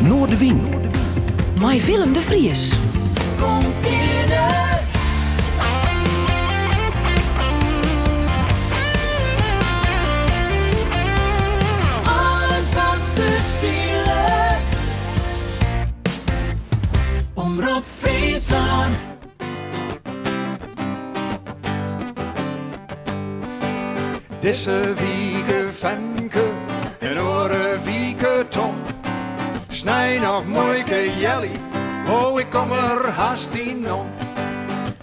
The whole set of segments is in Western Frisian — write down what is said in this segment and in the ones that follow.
Noardewyn. Mei Willem de Vries. Kom fierder. Alles wat der spilet. Omrop Fryslân. Dizze wike Femke en oare wike Tom. Snein noch muoike Jelly, oh ik kom er hast yn om.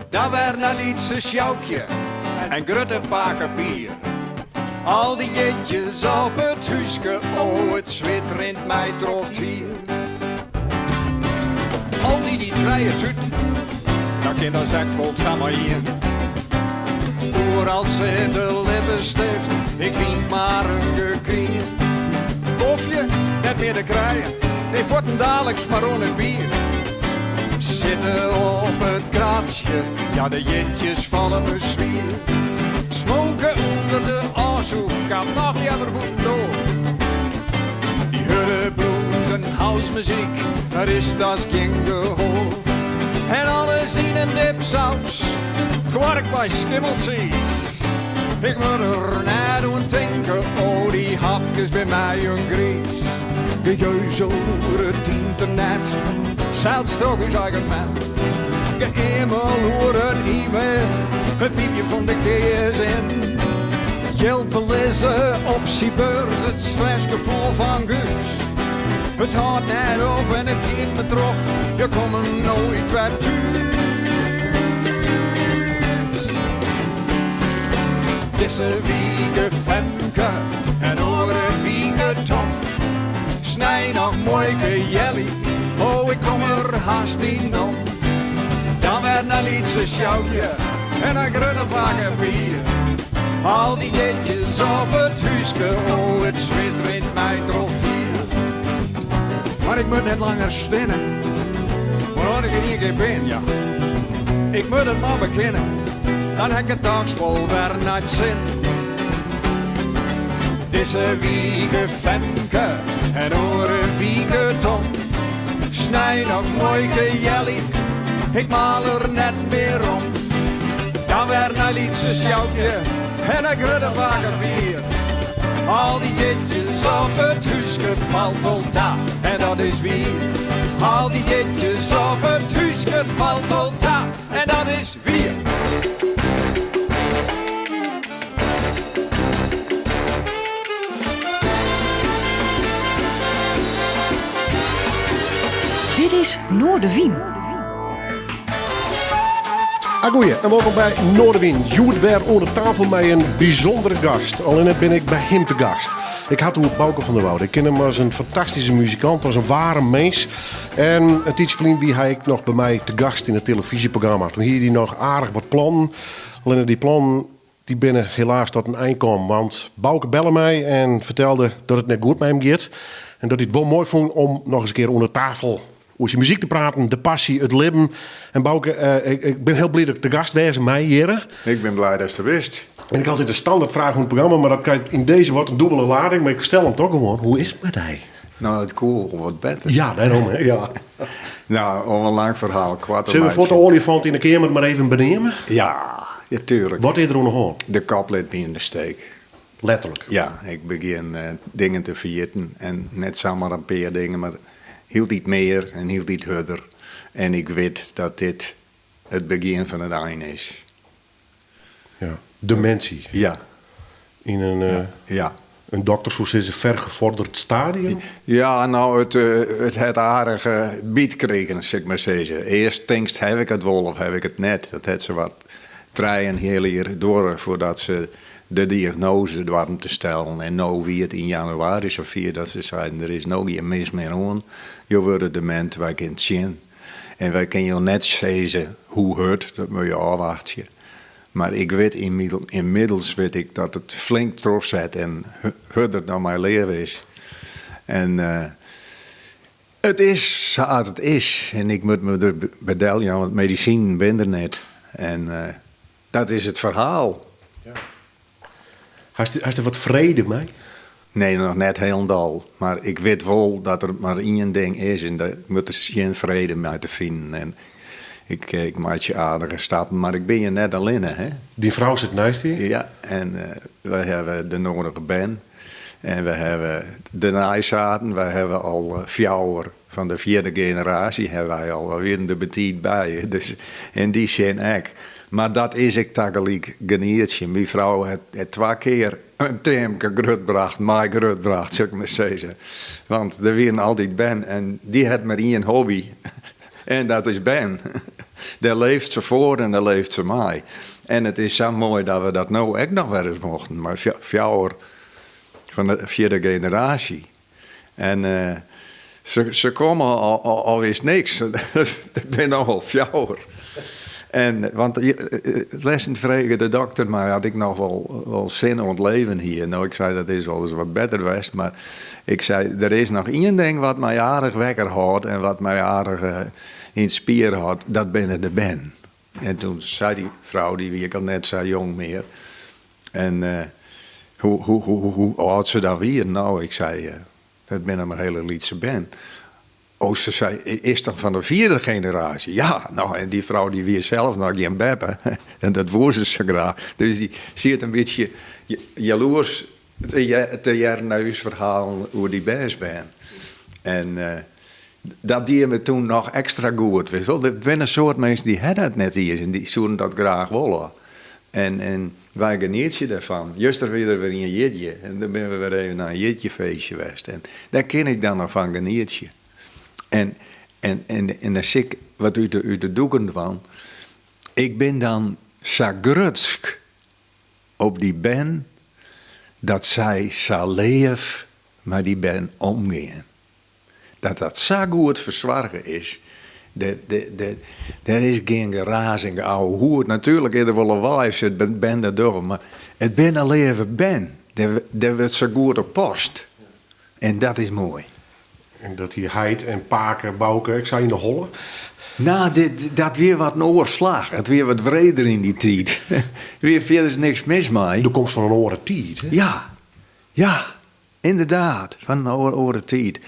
Dan wer nei lytse Sjoukje en grutte pake Pier. Al dy jitjes op it húske, oh it swit rint my troch 't hier. Altyd dy trije tuten, dan kin de sek fol samar ien. Oeral sit de lippestift, ik fyn mar in gekriem. Kofje, net mear te krijen, nee fuortendaliks mar oan it bier. Sitte op it kratsje, ja de jitjes falle me swier. Smoke ûnder de ôfsûchkap, noch leaver bûtendoar. Dy hurde blues en housemuzyk, der is das gjin gehoar. En alles yn in dipsaus, kwark mei skimmeltsiis. Ik moat der net oan tinke, oh dy hapkes binne my in griis. Gejeuzel oer it ynternet, sels troch ús eigen mem. Geëamel oer in e-mail, it piipjen fan de GSM. Jild belizze op sybeurs, it stressgefoel fan Guus. It hâldt net op en it giet mar troch, je komme noait wer thús. Dizze wike Femke en oare wike Tom. Snein noch muoike Jelly, oh ik kom er hast yn om. Dan wer nei lytse Sjoukje en nei grutte pake Pier. Al dy jitjes op it húske, oh it swit rint my troch 't hier. Mar ik moat net langer stinne, mar as ik der ien kear bin, ja, ik moat it mar bekinne, dan ha ik it dochs wol wer nei 't sin. Dizze wike Femke en oare wike Tom. Snein noch muoike Jelly, ik maal er net mear om. Dan wer nei lytse Sjoukje en nei grutte pake Pier. Al dy jitjes op it húske, it falt wol ta en dat is wier. Al dy jitjes op it húske, it falt wol ta en dat is wier. Dit is Noardewyn. Agoeie en wolkom by Noardewyn. Hjoed wer oan de tafel mei in bysûndere gast. Allinne bin ik by him te gast. Ik ha it oer Bauke van der Woud. Ik ken him as in fantastyske muzikant, as in waarm mins. En in tiidsje ferlyn wie hy ek noch by my te gast yn it telefyzjeprogramma. Toen hie hy noch aardich wat plannen. Allinne dy plannen dy binne helaas tot in ein kommen. Want Bauke belle my en fertelde dat it net goed mei him giet. En dat hy it wol moai fûn om noch ris in kear oan de tafel oer syn muzyk te praten, de passy, it libben. En Bauke, ik bin hiel bliid dat ik te gast wêze mei hjirre. Ik bin bliid datst der bist. En ik ha altyd de standertfraach oan it programma, mar dat krijt yn dizze wat in dûbele lading. Mar ik stel him toch gewoan, hoe is it mei dy? No, it koe wol wat better. Ja, dêrom hè, ja. No, om in lang ferhaal koart te Sille we fuort de meitsjen. oaljefant yn de keamer mar even beneame? Ja, ja, tuerlik. Wat is der oan de hân? De kop lit my yn de steek. Letterlik? Ja, ik begjin dingen te ferjitten en net samar in pear dingen, mar hieltyd mear en hieltyd hurder. En ik wit dat dit it begjin fan it ein is. Ja, demintsy. Ja. Yn in, eh, Ja. in dokter soe sizze vergevorderd stadium? Ja, no, it, it hat aardich byt krigen, sil ik mar sizze. Earst tinkst, haw ik it wol of haw ik it net? Dat hat sawat trije en heal jier duorre foardat se de diagnoaze doarden te stellen. En no wie it yn januari safier dat se seiden, der is no gjin mis mear oan, jo wurde demint, wy kinne it sjen. En wy kinne jo net sizze hoe hurd, dat moatte je ôfwachtsje. Mar ik wit ynmiddels wit ik dat it flink trochset en hurder dan my leaf is. En it is sa't it is en ik moat my der by deljaan, want medisinen binne der net. En dat is it ferhaal. Hast der wat frede mei? Nee, noch net hielendal. Mar ik wit wol dat der mar ien ding is en dêr moat der sjen frede mei te finen. En ik, ik meitsje aardige stappen, mar ik bin hjir net allinne. Hè. Dyn frou sit neist dy? Ja, en wy hawwe de nodige bern. En we hawwe de neisaten. Wy hawwe al fjouwer fan de fjirde generaasje hawwe wy al. Wy wienen der betiid by. Dus yn dy sin ek. Mar dat is ek tagelyk genietsjen. Myn frou hat twa kear in teamke grutbrocht, mei grutbrocht, sil ik mar sizze. Want der wienen altyd bern en dy hat mar ien hobby en dat is bern. Dêr leeft se foar en dêr leeft se mei. En it is sa moai dat we dat no ek noch wer ris mochten, mei fjouwer fan de fjirde generaasje. En se komme al witst niks. Der binne no al fjouwer. En, want lêsten frege de dokter my oft ik noch wol sin oan it leven hie. No, ik sei dat is wolris wat better west, mar ik sei der is noch ien ding wat my aardich wekker hâldt en wat my aardich yn it spier hâldt, dat binne de bern. En toen sei dy frou, dy wie ek al net sa jong mear, en hoe âld se dan wienen. No, ik sei, dat binne mar hiele lytse bern. Oh, se sei, is dat fan de fjirde generaasje? Ja, no, en dy frou dy wie sels noch gjin beppe en dat woe se sa graach. Dus dy siet in bytsje jaloers te hearren nei ús ferhalen oer dy bernsbern. En dat die my toen noch ekstra goed. Witst wol, der binne in soad minsken dy ha dat net iens en dy soenen dat graach wolle. En, en wy genietsje dêrfan. Juster wie der wer ien jierdei en dan binne we wer even nei in jierdeifeestje west. En dêr kin ik dan noch fan genietsje. En, en, en, en dan sil ik wat út de doeken dwaan. Ik bin dan sa grutsk op dy bern dat sy sa leaf mei dy bern omgean. Dat dat sa goed fersoarge is. Der is gjin geraas en geouwehoer. Natuerlik is der wol lawaai as it bern dat dogge, mar it binne leave bern. Dêr wurdt sa goed op past. En dat is moai. En dat hie heit en pake Bauke ek sa yn 'e holle? No, dat wie wat in oar slach. It wie wat wreder yn dy tiid. Der wie fierders niks mis mei. Do komst fan in oare tiid, hè? Ja, ja, ynderdaad, fan in oare tiid.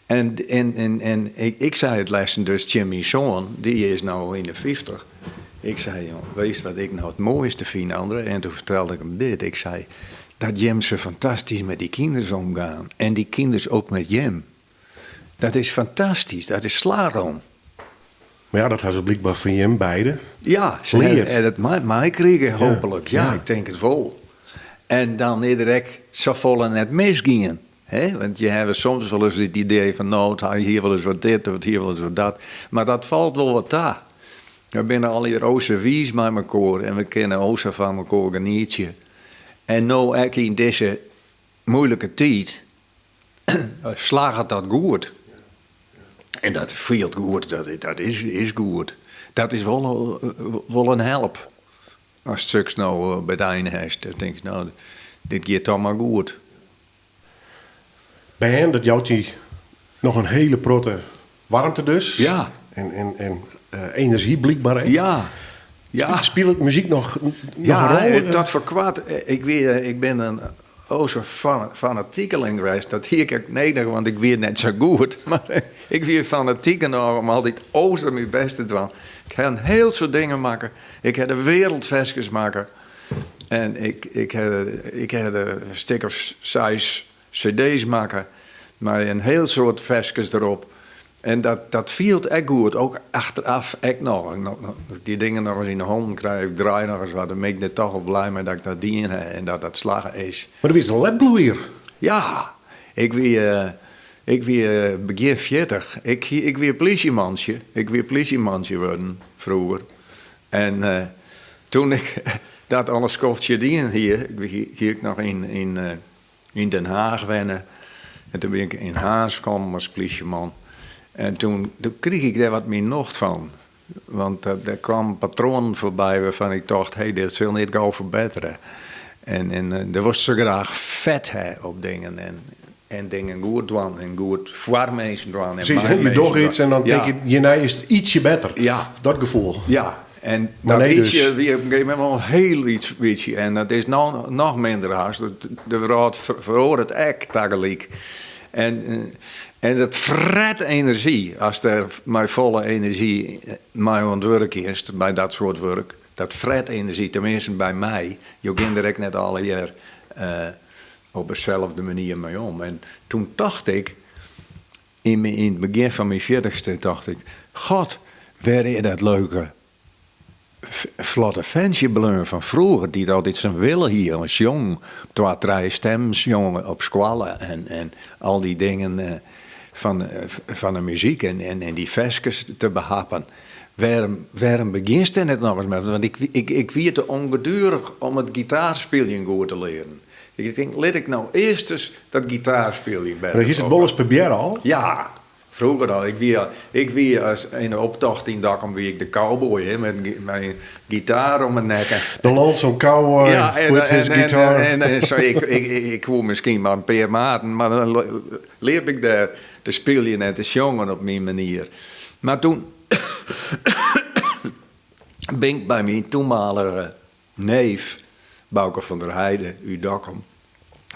En, en, en ik sei it lêsten dus tsjin myn soan, dy is no yn de 50. Ik sei, jong, witst wat ik no it moaiste fyn, André? En toen fertelde ik him dit. Ik sei, dat jim sa fantastysk mei dy kinders omgaan. En dy kinders ek mei jim. Dat is fantastysk, dat is slarom. Mar ja, dat ha se blykber fan jim beide Ja, se leard. ha it meikrigen, hooplik. Ja, ik tink it wol. En dan is der ek safolle net misgien. Hè? Want je hawwe soms wolris it idee fan no, it hie wolris wat dit of it hie wolris wat dat. Mar dat falt wol wat ta. We binne allegear o sa wiis mei mekoar en we kinne o sa fan mekoar genietsje. En no ek yn dizze moeilike tiid slagget dat goed. En dat fielt goed, dat is goed. Dat is wol in help. Ast soks no by it ein hast, dan tinkst no, dit giet toch mar goed. Bern, dat jout dy noch in hiele protte waarmte dus. Ja. En enerzjy blykber ek. Ja, ja. Spilet muzyk noch in rol? Ja, tot foar koart. Ik wie, ik bin in o sa fanatikeling west. Dat hie ik ek nedich, want ik wie net sa goed. Mar ik wie fanatyk genôch om altyd o sa myn bêst te dwaan. Ik ha in hiel soad dingen makke. Ik ha de wereldferskes makke. En ik ha in stik of seis cd's makke mei in hiel soad ferskes derop. En dat fielt ek goed, ek achteraf ek noch. As ik dy dingen noch ris yn 'e hannen krij, ik draai noch ris wat, dan bin ik der toch wol blij mei dat ik dat dien ha en dat dat slagge is. Mar do wiest in letbloeier. Ja, ik wie begjin 40. Ik wie plysjemantsje. Ik wie plysjemantsje wurden froeger. En toen ik dat al in skoftsje dien hie, hie ik noch yn Den Haach wenne. En toen bin ik yn Harns kommen as plysjeman. En toen krige ik dêr wat myn nocht fan. Want der kamen patroanen foarby wêrfan ik tocht, hé, dit sil net gau ferbettere. En do wolst sa graach fet ha op dingen en dingen goed dwaan en goed foar minsken dwaan. Precies, je dogge iets en dan tink je, hjirnei is it ytsje better. Ja. Dat gefoel. Ja. En Maar dat nee dus. bytsje wie op in gegeven momint wol in hiel lyts bytsje. En dat is no noch minder hast. De wrâld feroaret ek tagelyk. En, en dat fret enerzjy. Ast dêr mei folle enerzjy mei oan it wurk giest, by dat soart wurk. Dat fret enerzjy, teminsten by my. Jo gean der ek net allegear op deselfde manier mei om. En toen tocht ik, yn it begjin fan myn fjirtichste, tocht ik, God, wêr is dat leuke flotte fentsje bleaun fan froeger, dy't altyd sa'n wille hie om sjongen, twa, trije stemmen sjonge op skoalle en al dy dingen fan de muzyk en dy ferskes te behappen. Wêrom, wêrom begjinst dêr net nochris mei? Want ik wie te ûngeduerich om it gitaarspyljen goed te learen. Ik tink, lit ik no earst ris dat gitaarspyljen better. Mar hiest it wolris probearre al? Ja, froeger al. Ik wie as yn de optocht yn Dokkum wie ik de cowboy, hè, mei in gitaar om 'e nekke. The lonesome cowboy with his guitar. En sa, ik koe miskien mar in pear maten, mar dan liep ik dêr te spyljen en te sjongen op myn manier. Mar toen bin ik by myn toenmalige neef, Bauke van der Heide út Dokkum,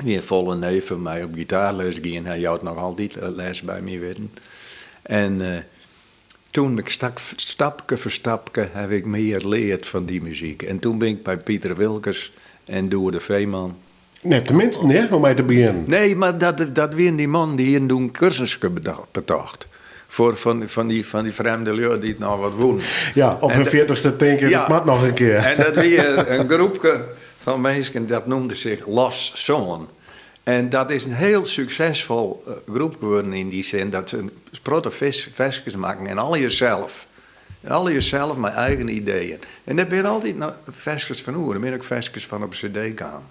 wie in folle neef fan my, op gitaarles gien. Hy jout noch altyd les by myn witten. En toen ik stapke foar stapke haw ik mear leard fan dy muzyk. En toen bin ik by Piter Wilkens en Doede Veeman. Net de minsten, hè, om mei te begjinnen. Nee, mar dat wienen dy mannen dy hienen doe in kursuske betocht. Foar fan dy frjemde lju dy't noch wat woenen. Ja, op hun fjirtichste tinke, dat moat noch in kear. En dat wie in groepke fan minsken, dat noemde sich Los Sân. En dat is in hiel suksesfol groepke wurden yn dy sin dat se in protte ferskes makken en allegear sels. Allegear sels mei eigen ideeën. En dêr binne altyd noch ferskes fan oer. Der binne ek ferskes fan op cd kaam.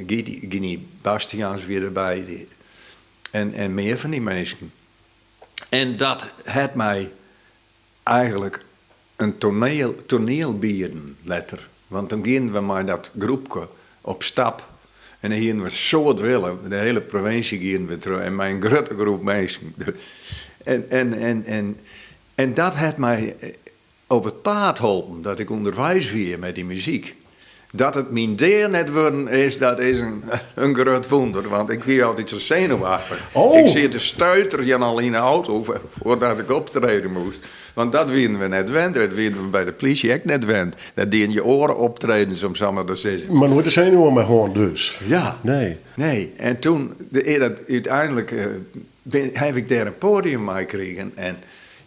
Giny Bastiaans wie derby en mear fan dy minsken. En dat hat my eigenlik in toaniel bieden letter. Want dan gienen we mei dat groepke op stap en dan hienen we in soad wille. De hiele provinsje gienen we troch en mei in grutte groep minsken. En dat hat my op it paad holpen, dat ik ûnderweis wie mei dy muzyk. Dat it myn dea net wurden is, dat is in grut wûnder, want ik wie altyd sa senuwachtich. Oh. Ik siet te stuiterjen al yn 'e auto foardat ik optrede moast. Want dat wienen we net wend, dat wienen we by de plysje ek net wend. Dat dienen je oare optredens, om sa mar te sizzen. Mar noait de senuwen mei hân dus? Ja. Nee. Nee, en toen, dat úteinlik haw ik dêr in poadium mei krigen en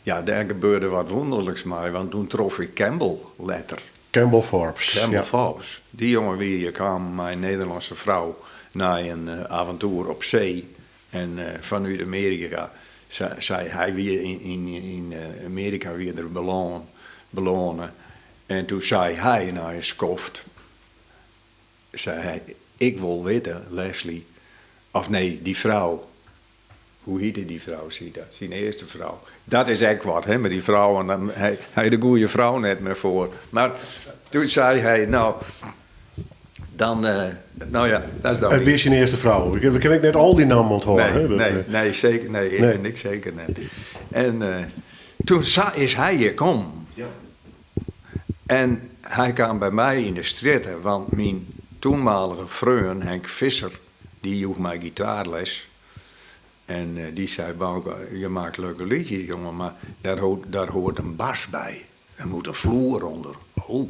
ja, dêr gebeurde wat wûnderliks mei, want toen trof ik Campbell letter. Campbell Forbes. Campbell Forbes. Dy jonge wie hjir kaam mei in Nederlânske frou nei in aventoer op see en fanút Amearika sei hy wie yn Amearika wie er belâne en toen sei hy nei in skoft sei hy ik wol witte Leslie of nee dy frou Hoe hiette dy frou, Sita? Syn earste frou. Dat is ek wat, hè, mei dy frouwen. Dan ha je de goede frou net mear foar. Mar toen sei hy, no, dan, no ja, dat is dan. It wie syn earste frou. We kinne ek net al dy nammen ûnthâlde, hè? Nee, nee, nee, seker, nee, ik, ik seker net. En toen sa is hy hjir kommen. En hy kaam by my yn de strjitte, want myn toenmalige freon Henk Visser, dy joech my gitaarles. En dy sei, Bauke, je maakt leuke liedjes, jongen, mar daar hoort een bas bij. Er moet een vloer onder. Oh.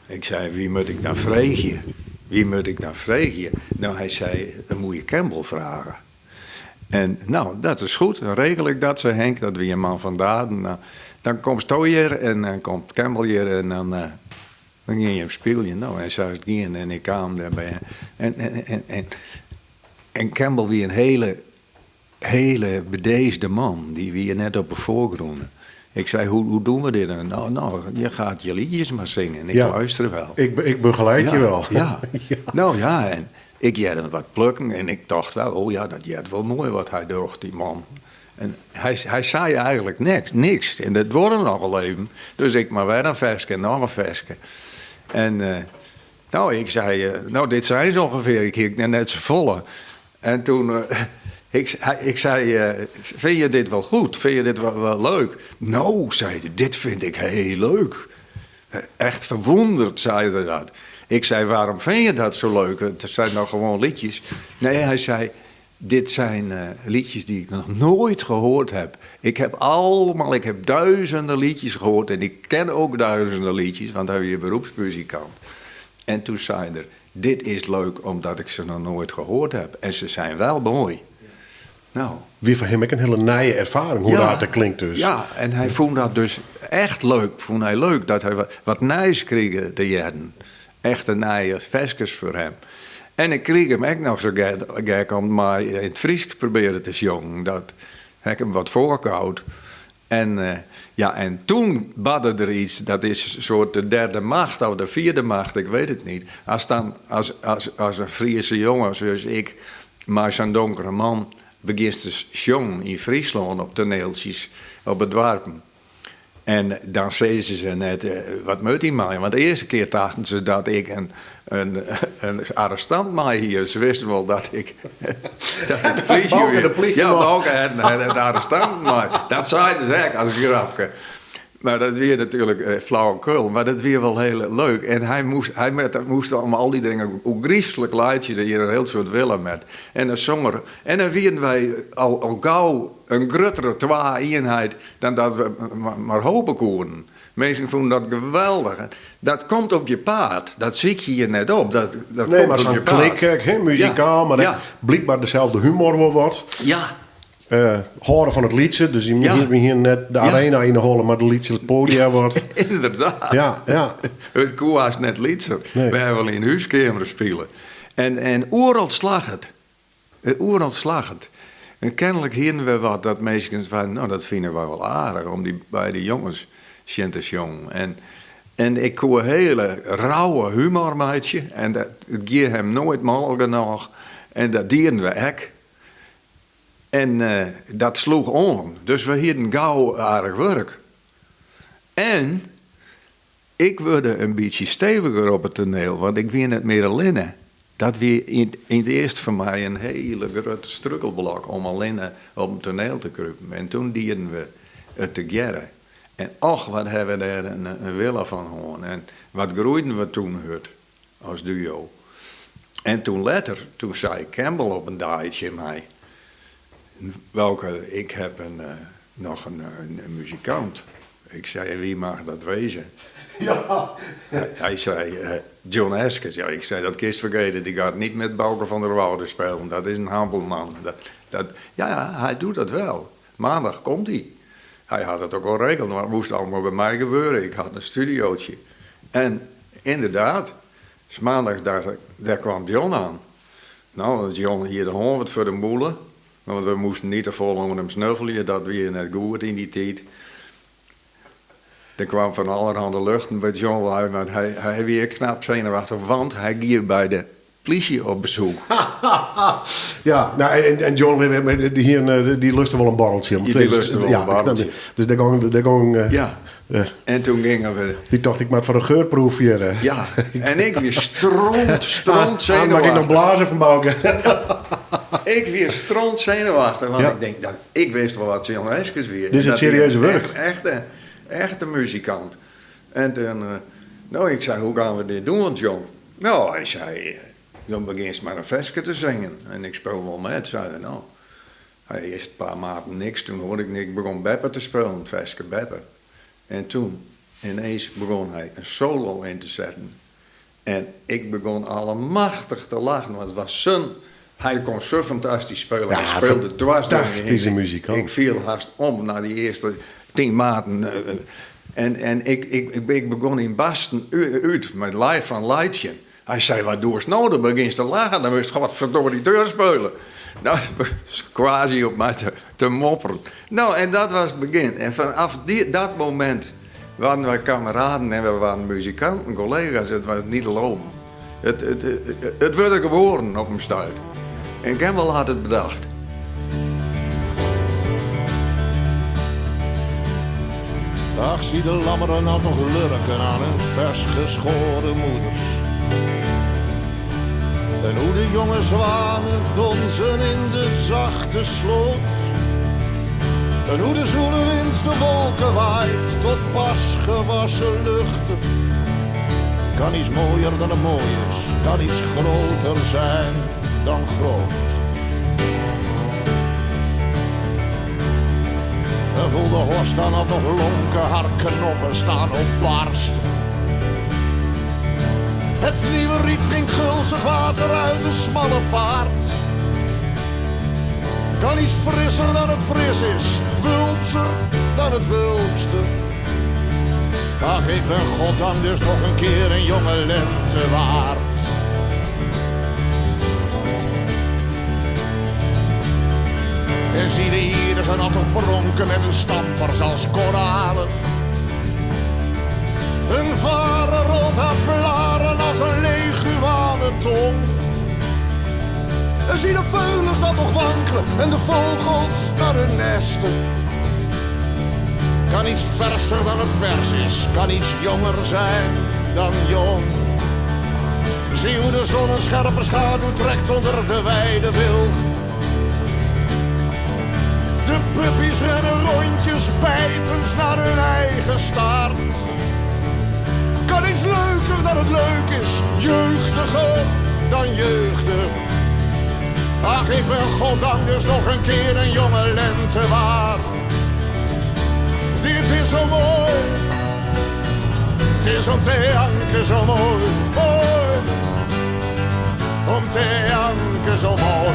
Ik sei, wie moet ik dan freegje? Wie moet ik dan freegje? Nou, hy sei, dan moet je Campbell vragen. En nou, dat is goed, dan regel ik dat, sei Henk, dat wie in man fan daden. Nou, dan komsto hjir en dan komt Campbell hjir en dan dan gean jim spyljen. No, en sa is it gien en ik kaam dêr by en, en, en, en Campbell wie in hele, hele bedeesde man. Dy wie net op 'e foargrûn. Ik sei, hoe, hoe doen we dit dan? Nou, nou, je gaat je liedjes maar zingen en ik luister wel. Ik begeleid je wel. Ja. Nou ja, en ik hearde him wat plukken en ik tocht wel, oh ja, dat heart wol moai wat hy docht, dy man. En hy, hy sei eigenlik niks, niks. En dat duorre nochal even. Dus ik mar wer in ferske en noch in ferske. En eh, nou, ik sei, eh, nou, dit zijn ze ongeveer. Ik hie net safolle. En toen, eh, ik, ik zei, vind je dit wel goed? Vind je dit wel, wel leuk? Nou, zei hij, dit vind ik heel leuk. Echt verwonderd zei hij dat. Ik zei, waarom vind je dat zo leuk? Het zijn nog gewoon liedjes. Nee, hij zei, dit zijn eh, liedjes die ik nog nooit gehoord heb. Ik heb allemaal, ik heb duizenden liedjes gehoord en ik ken ook duizenden liedjes, want hij is beroepsmuzikant. En toen zei hij, dit is leuk omdat ik ze nog nooit gehoord heb. En ze zijn wel mooi. Nou, Weer voor hem ook een hele nije ervaring, hoe ja. dat klinkt dus. Ja, en hij vond dat dus echt leuk. Vond hij leuk dat hij wat nijs kreeg te jaren. Echte nije verskes voor hem. En ik kreeg hem ook nog zo gek om maar in het Fries proberen te zongen. Dat heb ik hem wat voorkoud. En, ja, en toen badde er iets, dat is een soort de derde macht of de vierde macht, ik weet het niet. Als, dan, als, als, als een Friese jongen zoals ik, maar zo'n donkere man, begint te zongen in Friesland op toneeltjes, op het dwarpen. En dan zeiden ze net, wat moet die man? Want de eerste keer dachten ze dat ik een arrestant mij hier. Ze wisten wel dat ik dat de politie Bouke de politie Ja, man. Bouke en het arrestant maar. Dat zeiden ze ook als grapje. Maar dat weer natuurlijk flauwekul, maar dat weer wel heel leuk. En hij moest, hij met, moest om al die dingen, hoe griezelig leidje er hier een heel soort willen met. En dan zong er, en dan wierden wij al gauw een grotere twa-eenheid dan dat we maar hopen konden. Mensen vonden dat geweldig. Dat komt op je paard, dat zie ik hier net op. Dat Nee, komt maar op je zo'n paard. klik, hè, muzikaal, maar dat blijkbaar dezelfde humor wel wat. Ja. Horen van het liedje, dus je hier, hier net de arena in de holen, maar de liedje het podium wordt. Inderdaad. Ja, ja. Het koe was net liedje. Nee. We hebben wel in huiskamer spelen. En oeral slag het. Oeral slag het. En kennelijk hielden we wat dat mensen van, nou dat vinden we wel aardig om die bij die jongens zien te jongen. En ik koe hele rauwe humor meidje. En dat het ging hem nooit mal genoeg. En dat dienen we ook. En dat sloeg om. Dus we hielden gauw aardig werk. En ik word een beetje steviger op het toneel, want ik weer net meer alleen. Dat weer in het eerst voor mij een hele grote strukkelblok om alleen op het toneel te kruipen. En toen dienen we het te gerren. En och, wat hebben we daar een wille van gehad. En wat groeiden we toen hard als duo. En toen later, toen zei Campbell op een dagje mij, welke, ik heb nog een muzikant. Ik zei, wie mag dat wezen? Hij zei, John Eskes. Ja, ik zei, dat kist vergeten, die gaat niet met Bouke van der Woude spelen. Dat is een hampelman. Ja, hij doet dat wel. Maandag komt hij. Hij had het ook al geregeld, maar het moest allemaal bij mij gebeuren. Ik had een studiootje. En inderdaad, 's maandags daar kwam John aan. Nou, John hier de hond voor de moelen. Want we moesten niet te vol om hem snuffelen, dat we net goed in die tijd. Er kwam van allerhande luchten bij John uit, maar hij weer knap zenuwachtig, want hij ging bij de politie op bezoek. Ja, nou, en John, die hier, die lustte wel een borreltje. Die lustte wel Ja, een borreltje. ik snap het. Dus daar ging, daar ging, Ja. En toen gingen we... Die dacht ik maar voor een geurproef hier. Ja, en ik weer stront Ah, mag ik zenuwachtig. nog blazen van Bouke? Ik weer stront zenuwachtig, want ik denk, dat, ik wist wel wat John Eskes weer. Dit is het Dat serieuze hij een werk. echte muzikant. En toen, nou, ik zei, hoe gaan we dit doen, John? Nou, hij zei, dan begint maar een versje te zingen. En ik speel wel met, zei hij, nou. Hij eerst een paar maanden niks, toen hoorde ik niks, ik begon Beppe te spelen, het versje Beppe. En toen, ineens begon hij een solo in te zetten. En ik begon allemachtig te lachen, want het was zijn... Hij kon zo fantastisch spelen. Ja, hij speelde dwars door me heen. fantastische muzikant. Ik viel haast om na die eerste 10 maanden. En ik begon in Basten uit met live van Leidje. Hij zei, wat doe je nou? Dan begint te lachen. Dan moest je godverdorie deur spelen. Nou, quasi op mij te mopperen. Nou, en dat was het begin. En vanaf dat moment waren wij kameraden en we waren muzikanten, collega's. Het was niet lopen. Het werd geboren op een stuit. En Campbell had het bedacht. Ach, zie de lammeren nou toch lurken aan hun vers geschoren moeders. En hoe de jonge zwanen donzen in de zachte sloot. En hoe de zoele wind de wolken waait tot pas gewassen luchten. Kan iets mooier dan het mooi is, kan iets groter zijn dan groot. En voel de horst aan al toch lonken, haar knoppen staan op barst. Het nieuwe riet drinkt gulzig water uit de smalle vaart. Kan iets frisser dan het fris is, wulpser dan het wulpste. Ach, ik ben goddank dus nog een keer een jonge lente waard. En zie de hier zijn toch pronken met hun stampers als koralen. Een varen rolt haar blaren als een leguanentong. En zie de veulens dat toch wankelen en de vogels naar hun nesten. Kan iets verser dan het vers is, kan iets jonger zijn dan jong. Zie hoe de zon een scherpe schaduw trekt onder de wijde wilg. De puppies rennen rondjes bijtend naar hun eigen staart. Kan iets leuker dan het leuk is, jeugdiger dan jeugdig. Ach, ik ben goddank dus nog een keer een jonge lente waard. Dit is zo mooi, het is om te janken zo mooi, mooi. Om te janken zo mooi.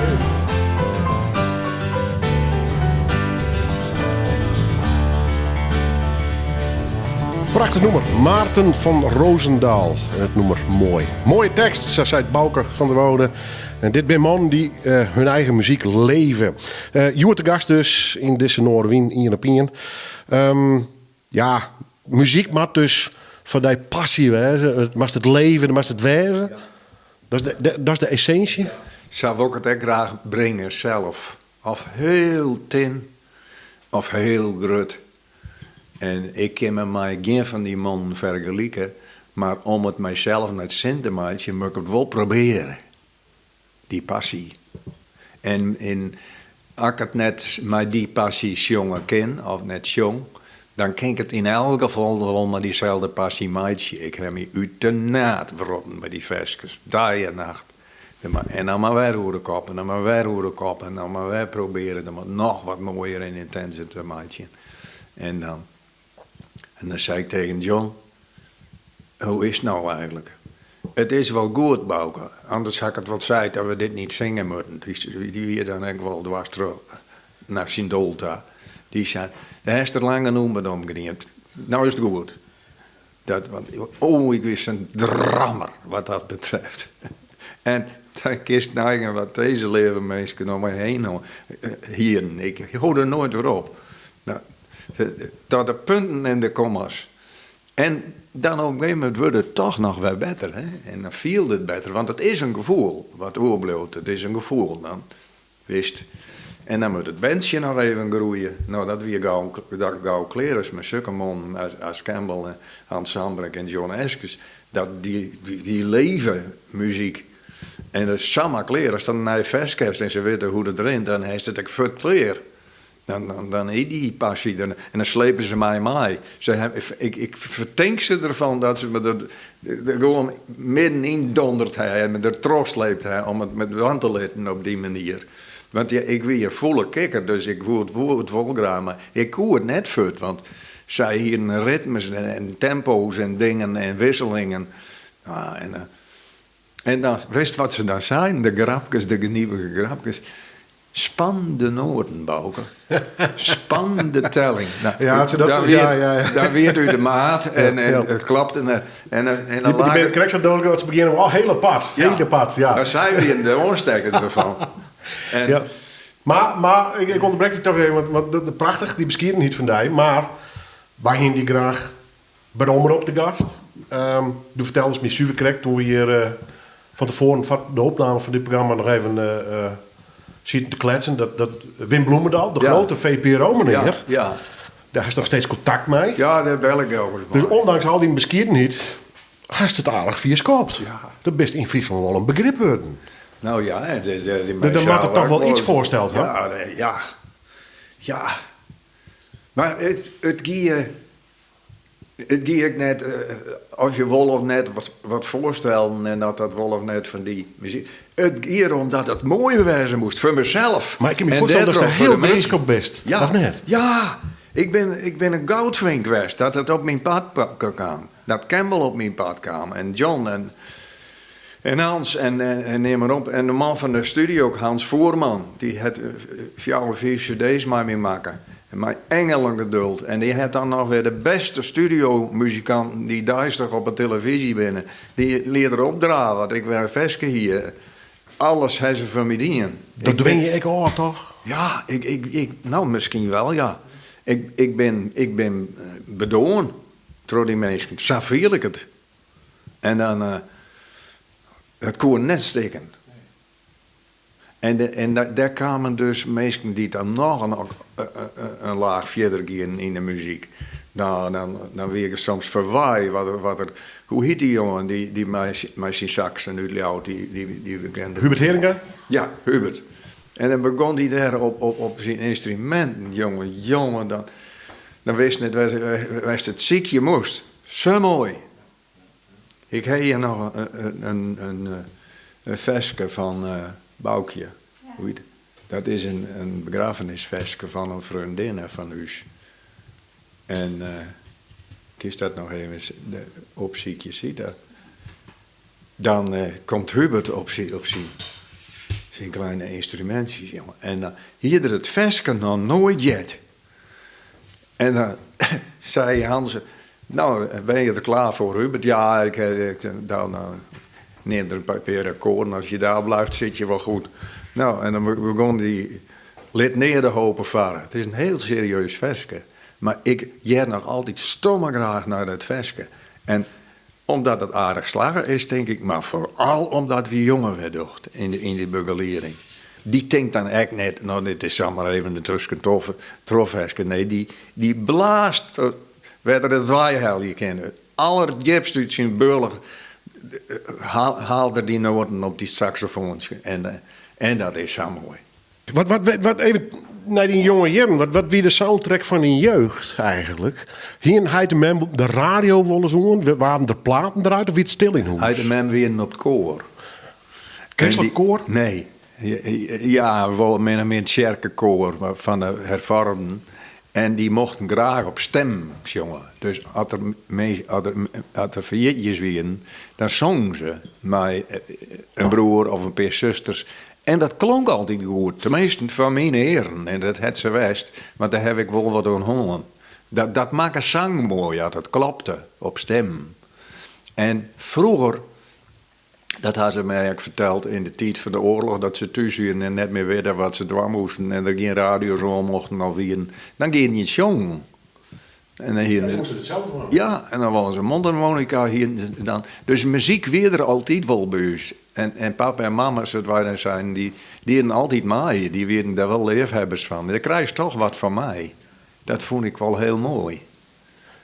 Prachtig nummer. Maarten van Roosendaal. Het nummer Mooi. Mooie tekst, zo zei Bauke van der Woude. En dit zijn mannen die hun eigen muziek leven. Joert de gast dus in deze Noardewyn in Japien. Ja, muziek moet dus van die passie wezen. Het mag het leven, het mag het wezen. Ja. Dat is de essentie. Ja. Zou ik het ook graag brengen zelf. Of heel tin, of heel groot. En ik kan me maar geen van die mannen vergelijken. Maar om het mijzelf naar het zin te maken, moet ik het wel proberen. Die passie. En als ik het net met die passie jongen ken, of net jong, dan kan ik het in elk geval wel met diezelfde passie maken. Ik heb me uit de naad verrotten bij die versjes, dag en nacht. En dan maar weer hoe de kop, en dan maar weer hoe de kop, en dan maar weer proberen om het nog wat mooier en intenser te maken. En dan zei ik tegen John, hoe is het nou eigenlijk? Het is wel goed, Bauke. Anders had ik het wat zei dat we dit niet zingen moeten. Die weer dan ook wel dwars terug naar Sindolta. Die zei, daar is er lang genoeg met omgedient. Nou is het goed. Ik wist een drammer wat dat betreft. En dan kist neigen wat deze levenmeester om me heen hier. Ik hoor er nooit weer op. Nou, tot de punten en de komma's. En dan op een gegeven moment wordt het toch nog wel beter. Hè? En dan viel het beter, want het is een gevoel wat oorbloot. Het is een gevoel dan. Wist. En dan moet het bandje nog even groeien. Nou, dat weer gauw, dat gauw kleren is met zulke mannen als Campbell en Hans Sandbrink en John Eskes. Dat die leven muziek. En dat is samen kleren. Als dan naar je vers en ze weten hoe dat erin, dan is het ook vet kleer. Dan is die passie er. En dan slepen ze mij mee. Ik vertink ze ervan dat ze me er gewoon middenin dondert hij en me er trots sleept hij om het met wand te litten op die manier. Want ja, ik wie een volle kikker, dus ik voel het vol graag, maar ik koe het net fut, want zij hier een ritmes en tempo's en dingen en wisselingen. Ah, en dan, wist wat ze dan zijn, de grapjes, de geniepige grapjes. Span de noorden, Bauke. Span de telling. Nou, Ja, ze dat, ja, ja, ja. daar weer u de maat en Ja. het klapt en dan Die laat ben het correct zo dodelijk dat ze beginnen, oh, heel apart. Ja. Heel apart, ja. Daar zijn we in de oorstekkers ervan. En Ja. Maar ik onderbreek je toch even, want de prachtig, die beskieren niet van die, maar wij hingen die graag bij de omroep te gast. Du vertelde ons meer zuiver toen we hier van tevoren van de opname van dit programma nog even zitten te kletsen. Dat Wim Bloemendaal, de grote V P R O-meneer, daar is nog steeds contact mee. Ja, daar bel ik over. Dus ondanks al die beschiedenheid, hij is het aardig via scopt. Dat best in Friesland wel een begrip worden. Nou ja, hè, de Dat mensen maakt het toch houden wel iets ook voorstelt, hè? Ja, nee, ja. Ja. Mar it, it gie, it gie ek net of je wol of net wat foarstellen en dat dat wol of net fan dy muzyk. It gie erom dat it moai wêze moast foar mysels. Mar ik kin my En foarstelle datst dêrtroch der foar hiel de grutsk minsken. op bist, Ja, of net? ja. Ik bin, ik bin in goudfink west dat it op myn pad kaam. Dat Campbell op myn pad kaam en John en En Hans en en neam mar op. En de man fan de studio ook, Hans Voerman, dy hat fjouwer, fiif cd's mei my makke. En mei engelengeduld. En dy hat dan noch wer de bêste studiomuzikanten dy't deistich op 'e televyzje binne. Dy liet er opdrave at ik wer in ferske hie. Alles ha se foar my dien. Dat dwing je ek ôf, toch? Ja, ik, ik, ik, no, miskien wel, ja. Ik, ik bin, ik bin bedoarn troch dy minsken. Sa fiel ik it. En dan, it koe net stikken. En, de, en dêr kamen dus minsken dy't dan noch in, in laach fierder gienen yn de muzyk. Nou, dan, dan wie ik soms ferwei wat, wat er. Hoe hiet dy jongen dy, dy mei, mei syn saksen út Ljouwert, dy, dy, dy bekende. Hubert Heeringa? Ja, Hubert. En dan begûn dy dêr op, op, op syn ynstruminten, jonge, jonge, dan, dan wist net wêr'tst it sykje moast. Sa moai! Ik ha hjir noch in ferske fan Boukje. Dat is in begraffenisferske fan in freondinne fan ús. En kinst dat noch even opsykje, Sita? Dan komt Hubert op syn kleine ynstrumintsjes, jonge. En dan hie er it ferske noch noait heard. En dan sei Hans, no, ben je der klaar voor, Hubert? Ja, ik, ik, dan neem er een paar akkoorden. Als je daar blijft, zit je wel goed. Nou, en dan begon die Lit nea de hope farre. It is in hiel serieus ferske. Mar ik hear noch altyd stomme graach nei dat ferske. En omdat it aardich slagge is, tink ik, mar foaral omdat wy jonge wer docht yn de, yn dy begelieding. Dy tinkt dan ek net, no dit is samar even in tuskentrochferske. Nee, dy, dy blaast wêr't er it weihelje kin. It allerdjipst út syn bealch haalt er dy noaten op dy saksofoantsje. En, en dat is sa moai. Wat, wat, wat, even nei dyn jonge jierren, wat, wat wie de soundtrack fan dyn jeugd eigentlik? Hienen heit en mem de radio wolris oan? Waarden der platen draaid of wie it stil yn hûs? Heit en mem wienen op it koar. Kristlik koar? Nee. Ja, wol min of mear tsjerkekoar fan de herfoarmden. En dy mochten graach op stim sjonge. Dus as der, as der, as der ferjitjes wienen, dan songen se mei in broer of in pear susters. En dat klonk altyd goed, teminsten foar myn earen. En dat hat sa west, want dêr haw ik wol wat oan hân. Dat, dat makke sang moai, as it klopte op stim. En froeger, dat ha se my ek ferteld yn de tiid fan de oarloch, dat se thús wienen en net mear witten wat se dwaan moasten en der gjin radio's oan mochten of wienen, dan gienen je sjongen. En dan hienen moasten se it sels dwaan. Ja, en dan wolle se mondharmonica hienen se dan. Dus muzyk wie der altyd wol by ús. En, en papa en mama, sa't wy dan seinen, dy dienen altyd mei. Dy wienen dêr wol leafhebbers fan. Dêr krijst toch wat fan mei. Dat fûn ik wol hiel moai.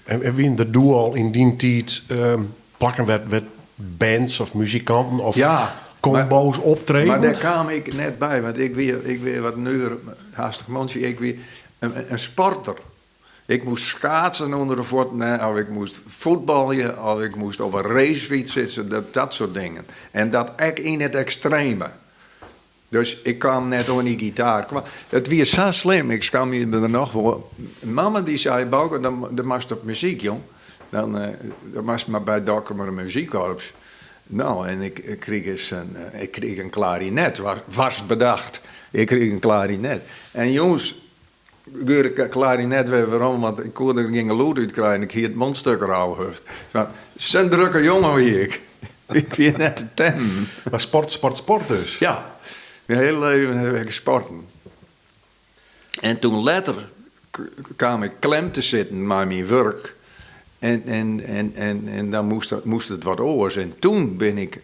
En, en wienen der doe al yn dyn tiid plakken wêr't wêr't bands of muzikanten of Ja, kombo's optreden? Mar dêr kaam ik net by, want ik wie, ik wie wat nuver, hastich mantsje. Ik wie in, in sporter. Ik moast schaatsen ûnder de fuotten, of ik moast fuotbalje, of ik moast op in racefyts sitte, dat, dat soart dingen. En dat ek yn it ekstreme. Dus ik kaam net oan dy gitaar. It wie sa slim, ik skamje my der noch foar. Mama dy sei, Bauke, dan, dan moatst op muzyk, jong. Dan, eh, dan moatst mar by Dokkumer muzykkorps. No, en ik, ik krige eens in, eh, ik krige in klarinet, was, was bedacht. Ik krige in klarinet. En jûns Geure ik klarinet wer werom, want ik koe der gjin gelûd út krije en ik hie it mondstuk rauhurd. Sa'n drukke jonge wie ik. Ik wie net te temmen. Mar sport, sport, sport dus? Ja, myn hiele leven haw ik sporten. En toen letter kaam ik klem te sitten mei myn wurk en, en, en, en, en dan moast, moast it wat oars. En toen bin ik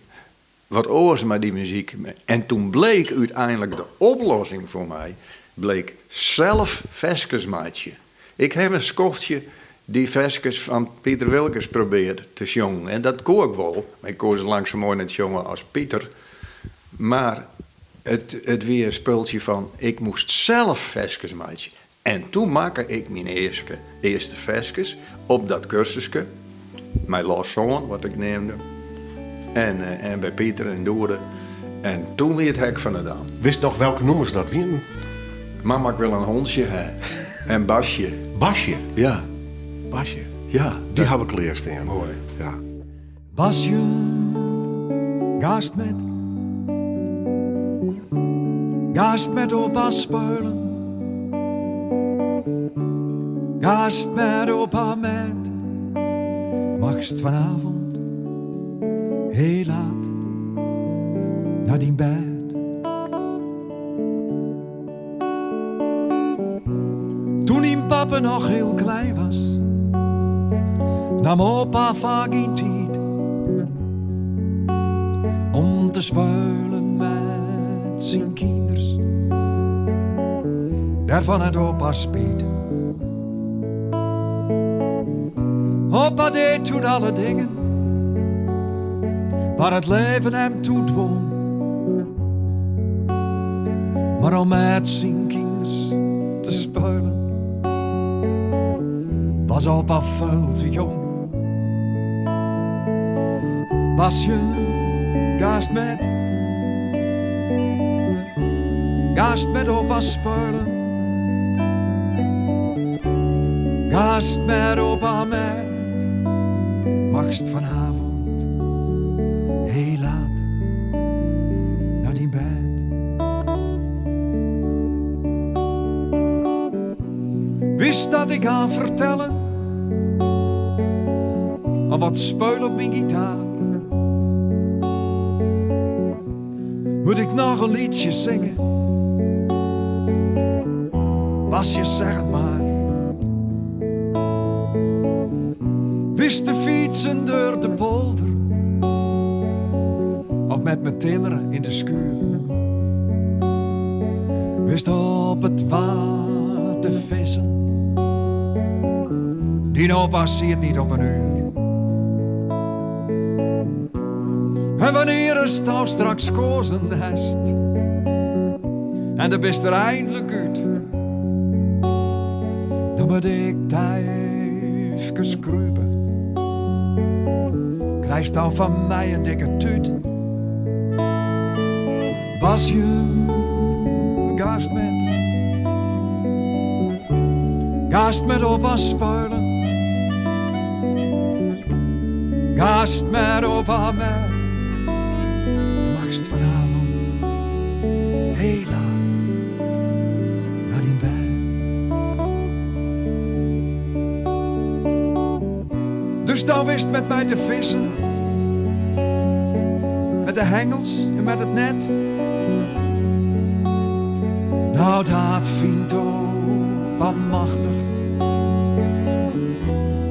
wat oars mei dy muzyk. En toen bleek úteinlik de oplossing foar my, bleek sels ferskes meitsje. Ik haw in skoftsje dy ferskes fan Piter Wilkens probearre te sjongen. En dat koe ik wol, mar ik koe se lang sa moai net sjonge as Piter. Mar it, it wie in spultsje fan, ik moast sels ferskes meitsje. En toen makke ik myn earste, earste ferskes op dat kursuske, mei Los Sân, wat ik neamde, en, eh, en by Pieter en Doede. En toen wie it hek fan de dam. Wist noch welke nûmers dat wienen? Mama, ik wil in hondsje ha. En Basje. Basje? Ja. Basje. Ja. Dy ha we klearstean. Moai. Ja. Basje, gaast met. Gaast met opa speulen. Gaast met opa met. Magst vanavond heel laat naar dien bed. Toen dien papa nog heel klein was, nam opa vaak in tijd om te spelen met zijn kinders. Daarvan had opa spijt. Opa deed toen alle dingen waar het leven hem toe dwong. Maar om met zijn kinders te spelen, was opa veel te jong. Basje, gaast met, gaast met opa spelen. Gaast met opa met, magst vanavond heel laat naar die bed. Wist dat ik aan vertellen, al wat speul op mijn gitaar. Moet ik nog een liedje zingen? Basje, zeg het maar. Wist te fietsen door de polder of met me timmeren in de schuur. Wist op het water vissen. Die opa ziet niet op een uur. En wanneer is nou straks kozen hest en de bist er eindelijk uit, dan moet ik daar even kruipen. Krijg dan van mij een dikke tuut. Basje, gaast met, gaast met opa speulen. Gaast met opa met, magst vanavond heel laat naar die bed. Dus dan wist met mij te vissen, met de hengels en met het net. Nou, dat vindt opa machtig.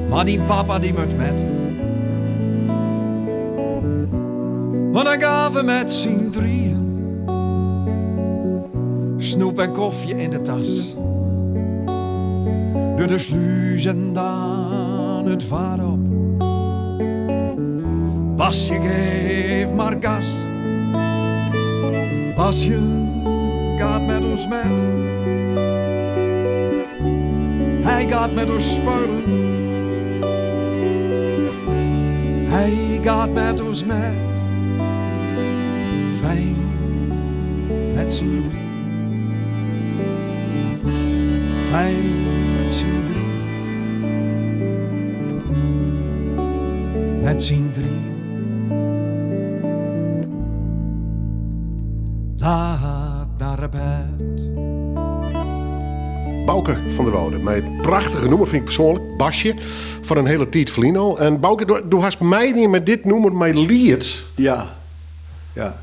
Maar die papa die moet met. Maar dan gaan we met z'n drieën snoep en koffie in de tas. Door de sluis en dan het vaar op. Basje, geef maar gas. Basje gaat met ons met. Hij gaat met ons speulen. Hij gaat met ons met. Fijn met z'n drie. Fijn met z'n drie. Met z'n drieën. Laat naar bed. Bauke van der Woude. Mijn prachtige noemer vind ik persoonlijk. Basje. Van een hele tijd verlien al. En Bauke, du hast mij niet met dit noemer mijn lied. Ja. Ja.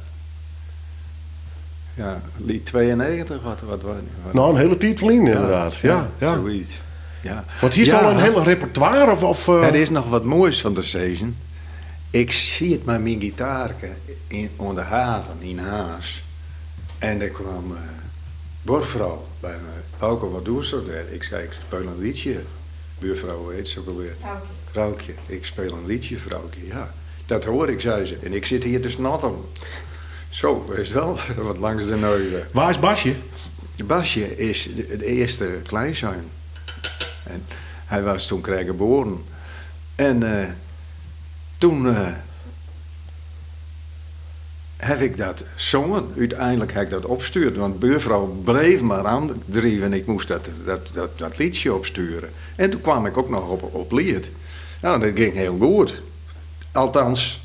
Ja, lied 92, wat Nou, een hele tijd verlien inderdaad. Ja, ja. Zoiets. Ja. Want hier is Ja. al een hele repertoire of Er is nog wat moois van de season. Ik zie het met mijn gitaarke in, aan de haven in Haas. En er kwam buurvrouw bij me. Bauke, wat doe ze daar? Ik zei, ik speel een liedje. Buurvrouw, hoe heet ze ook alweer? Vrouwtje. Ik speel een liedje, vrouwtje. Ja, dat hoor ik, zei ze. En ik zit hier te snotteren. Zo, weet je wel, wat langs de neus. hè. Waar is Basje? Basje is de earste kleinzoon. En hy was toen krekt geboren. En toen heb ik dat zongen. Uiteindelijk heb ik dat opstuurd, want de buurvrouw bleef maar aandrijven. Ik moest dat, dat, dat, dat liedje opsturen. En toen kwam ik ook nog op, op lied. Nou, dat ging heel goed. Althans,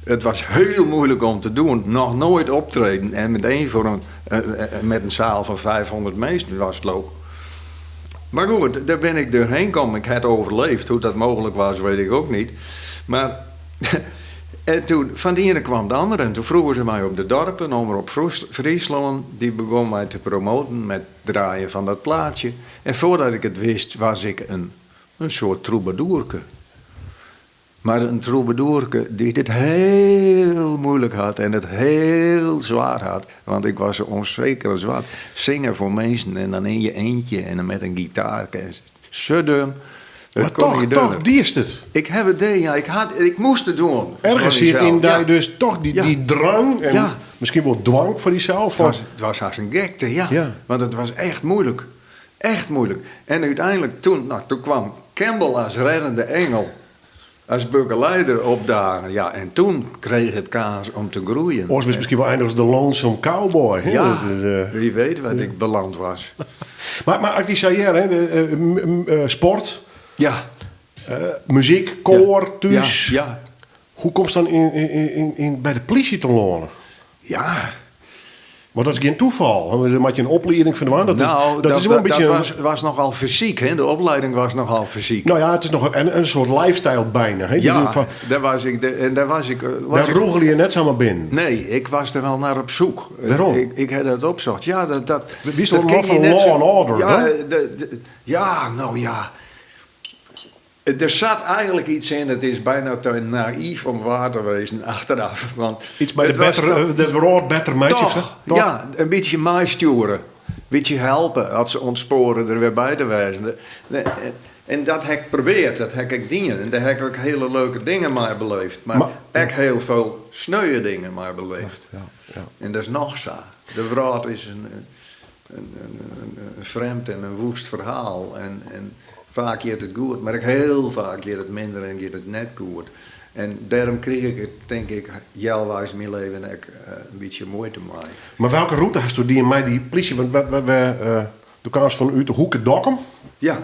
het was heel moeilijk om te doen. Nog nooit optreden. En meteen voor een, met een zaal van 500 mensen was het leuk. Maar goed, daar ben ik doorheen gekomen. Ik heb het overleefd. Hoe dat mogelijk was, weet ik ook niet. Maar en toen, van de ene kwam de andere. En toen vroegen ze mij op de dorpen, Omrop Friesland. Die begon mij te promoten met draaien van dat plaatje. En voordat ik het wist, was ik een soort troubadourke. Maar een troubadourke die dit heel moeilijk had en het heel zwaar had. Want ik was zo onzeker als wat. Zingen voor mensen en dan in je eentje en dan met een gitaar. En sudden. Het Maar kon toch, niet toch, dunner. die is het. Ik heb het deed, ja. Ik moest het doen. Ergens Voor zit in mezelf. daar Ja. dus toch die, Ja. die drang en Ja. misschien wel dwang voor diezelf. Het Van, was haast een gekte, ja. Ja. Want het was echt moeilijk. Echt moeilijk. En uiteindelijk toen, nou, toen kwam Campbell als reddende engel. Als begeleider opdagen. Ja, en toen kreeg het kaas om te groeien. Oors was misschien wel eindig als de Lonesome Cowboy. Hè? Ja, Dat is, wie weet wat ik beland was. Maar als die zei, hè, de, sport, Ja. muziek, koor, Ja. thuis. Ja, ja. Hoe komt het dan in, bij de politie te lonen? Ja. Want dat is geen toeval. Dan maak je een opleiding van de waan. Dat, nou, is, dat, is wel een beetje. Dat een- was nogal fysiek, hè? De opleiding was nogal fysiek. nou ja, het is nog een soort lifestyle bijna. Hè? Je ja, bedoelt van, daar was ik. En daar was ik. Was daar ik roegel je net samen binnen. Nee, ik was er wel naar op zoek. Waarom? Ik had dat opzocht. Ja, dat Wie is dat er ken man je van net law zo- and order, Ja, hè? ja, nou ja. Er zat eigenlijk iets in. Het is bijna te naïef om waar te wezen achteraf. Want Iets bij de, het was better, toch- de rood better meisje. toch, Toch? Ja, een beetje mij sturen. Een beetje helpen als ze ontsporen er weer bij te wijzen. En dat heb ik geprobeerd, dat heb ik dingen. En daar heb ik ook hele leuke dingen mee beleefd. Maar, Maar- ook heel veel sneuwe dingen mee beleefd. Ja, ja. En dat is nog zo. De wraad is een vreemd en een woest verhaal. En vaak gaat het goed, maar ik heel vaak gaat het minder en gaat het net goed. En daarom kreeg ik het, denk ik, jelwijs mijn leven ook, een beetje moeite mee. Maar welke route hast du die in mij die politie? Want we, du kwam van uit de hoeken Dokkum. Ja.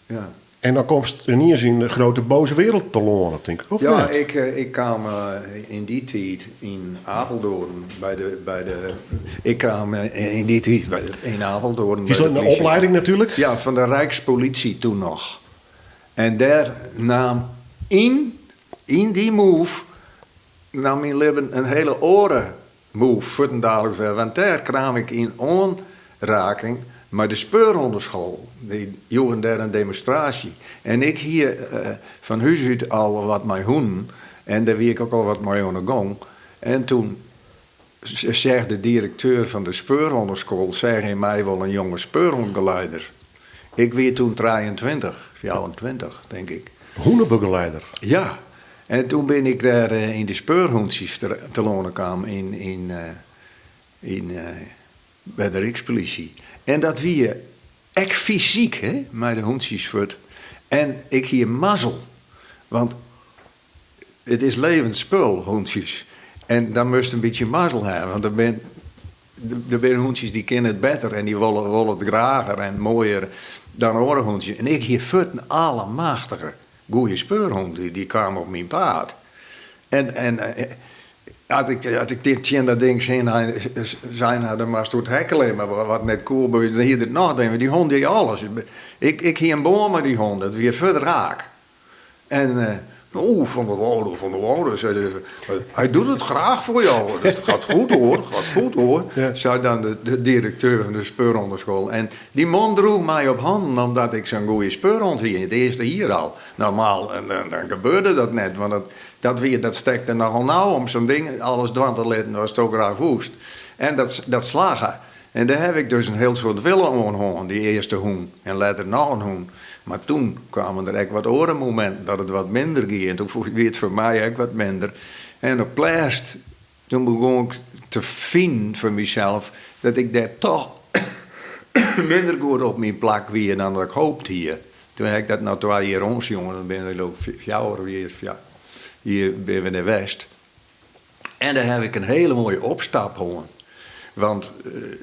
Ja. En dan komst er niet eens in de grote boze wereld te lonen, denk ik. Of Ja, net? ik kwam in die tijd in Apeldoorn bij de, bij de ik kwam in die tijd bij de, in Apeldoorn. Is bij dat de een politie. opleiding natuurlijk? Ja, van de Rijkspolitie toen nog. En daar nam in die move, nam mijn leven een hele oren move, voetendadelijk ver. Want daar kwam ik in aanraking met de speurhondenschool. Die joegen daar een demonstratie. En ik hier van huis uit al wat mijn hoen. En daar wie ik ook al wat mee aan de gang. En toen zegt de directeur van de speurhondenschool, zeg in mij wel een jonge speurhondgeleider. Ik werd toen 23, 24, denk ik. Hoenenbegeleider. Ja, en toen ben ik daar in de speurhondjes te lonen kwam bij de Rijkspolitie. En dat wie echt fysiek, hè, met de hondjes voet. En ik hier mazzel, want het is levend spul, hondjes. En dan moest een beetje mazzel hebben, want er zijn hondjes die kennen het beter en die willen het grager en mooier dan andere hondjes. En ik hier voet een allemachtige goeie speurhond, die kwam op mijn paard. En had ik dit tegen dat ding zien, hij zijn had hem maar stoot hekkelen, maar wat net cool, maar hier het nog, die hond deed alles. Ik hier een boom met die hond, dat weer verder raak. En oh, Van der Woude, Van der Woude, zei de, hij doet het graag voor jou. Het gaat goed hoor, het gaat goed hoor, zei dan de directeur van de speurhondenschool. En die man droeg mij op handen omdat ik zo'n goede speurhond hier, het eerste hier al. Normaal, en dan gebeurde dat net, want dat stekte nogal nauw om zo'n ding, alles dwang te letten, was het ook raar woest. En dat slagen. En daar heb ik dus een heel soort willen aangehangen, die eerste hoen. En later nog een hoen. Maar toen kwamen er echt wat orenmomenten dat het wat minder ging. En toen werd het voor mij ook wat minder. En op plaatst, toen begon ik te vinden voor mezelf dat ik daar toch minder goed op myn plak wie dan dat ik hoopt hie. Toen ha ik dat noch twa jier oansjoen, dan binne we fjouwer jier binne we dêr west. En dêr haw ik in hele moaie opstap hân. Want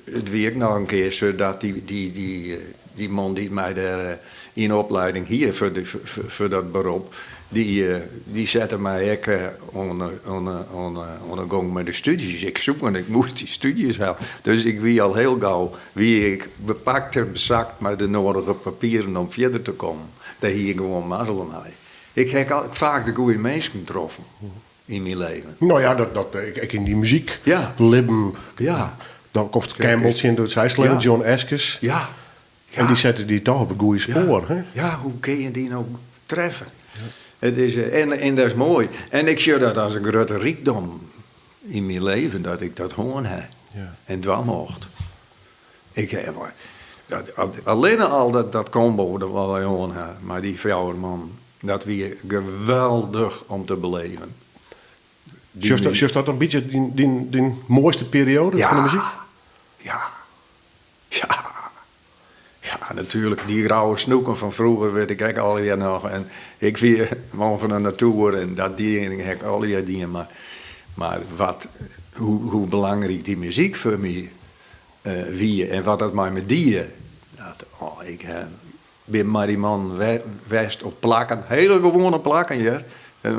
it wie ek noch in kear sa dat dy man dy't my dêr yn opleiding hie foar dat berop, dy sette my ek oan de gong mei de stúdzjes. Ik soe en ik moast dy stúdzjes ha. Dus ik wie al hiel gau wie ik bepakt en besakt mei de nodige papieren om fierder te kommen. Dêr hie ik gewoan mazzel mei. Ik ha faak de goede minsken troffen yn myn leven. No ja, dat, dat, ek yn dy muzyk ja. libben. Ja. Dan komst Campbell tsjin, do seist ja. John Eskes. Ja. En dy sette dy toch op it goede spoar. Ja, hè? Ja, hoe kin je dy no treffe? It is, en, en dat is moai. En ik sjoch dat as in grutte rykdom yn myn leven, dat ik dat hân ha ja. en dwaan mocht. Ik ha dat, allinne al dat, dat combo dat wat wy hân ha mei dy fjouwer man, dat wie geweldich om te beleven. Sjochst dat in bytsje dyn, dyn moaiste perioade ja, fan de muzyk? Ja. Ja. Ja, natuerlik. Dy rauwe snoeken fan froeger wit ik ek allegear noch. En ik wie man fan de natoer en dat die ik allegear dien. Mar, mar wat, hoe, hoe belangryk dy muzyk foar my wie en wat dat mei my die. Dat, oh, ik bin mei dy man west op plakken, hiele gewoane plakken hear.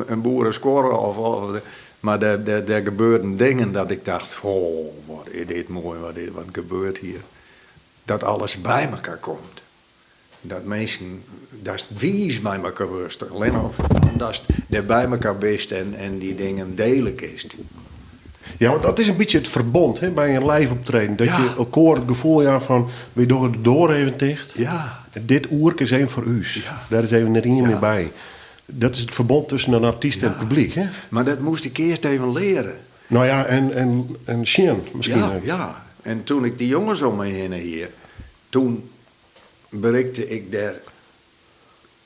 In boereskuorre of, of mar dêr, dêr, dêr gebeurden dingen dat ik dacht, oh, wat is dit moai, wat, is, wat gebeurt hier. Dat alles by elkoar komt. Dat minsken, datst wiis mei elkoar wurdst. Allinne omdatst dêr by elkoar bist en, en dy dingen diele kinst. Ja, want dat is in bytsje it ferbûn hè, by in live optreden. Dat Ja. je elkoar it gefoel jaan fan, wy dogge de doar even ticht. Ja. Dit oerke is even foar ús. Ja. Dêr is even net ien Ja. mear by. Dat is it ferbûn tusken in artyst en it publyk. Hè? Mar dat moast ik earst even leare. No ja, en, en, en sjen miskien Ja, ek. ja. En toen ik dy jonges om my hinne hie, toen berikte ik dêr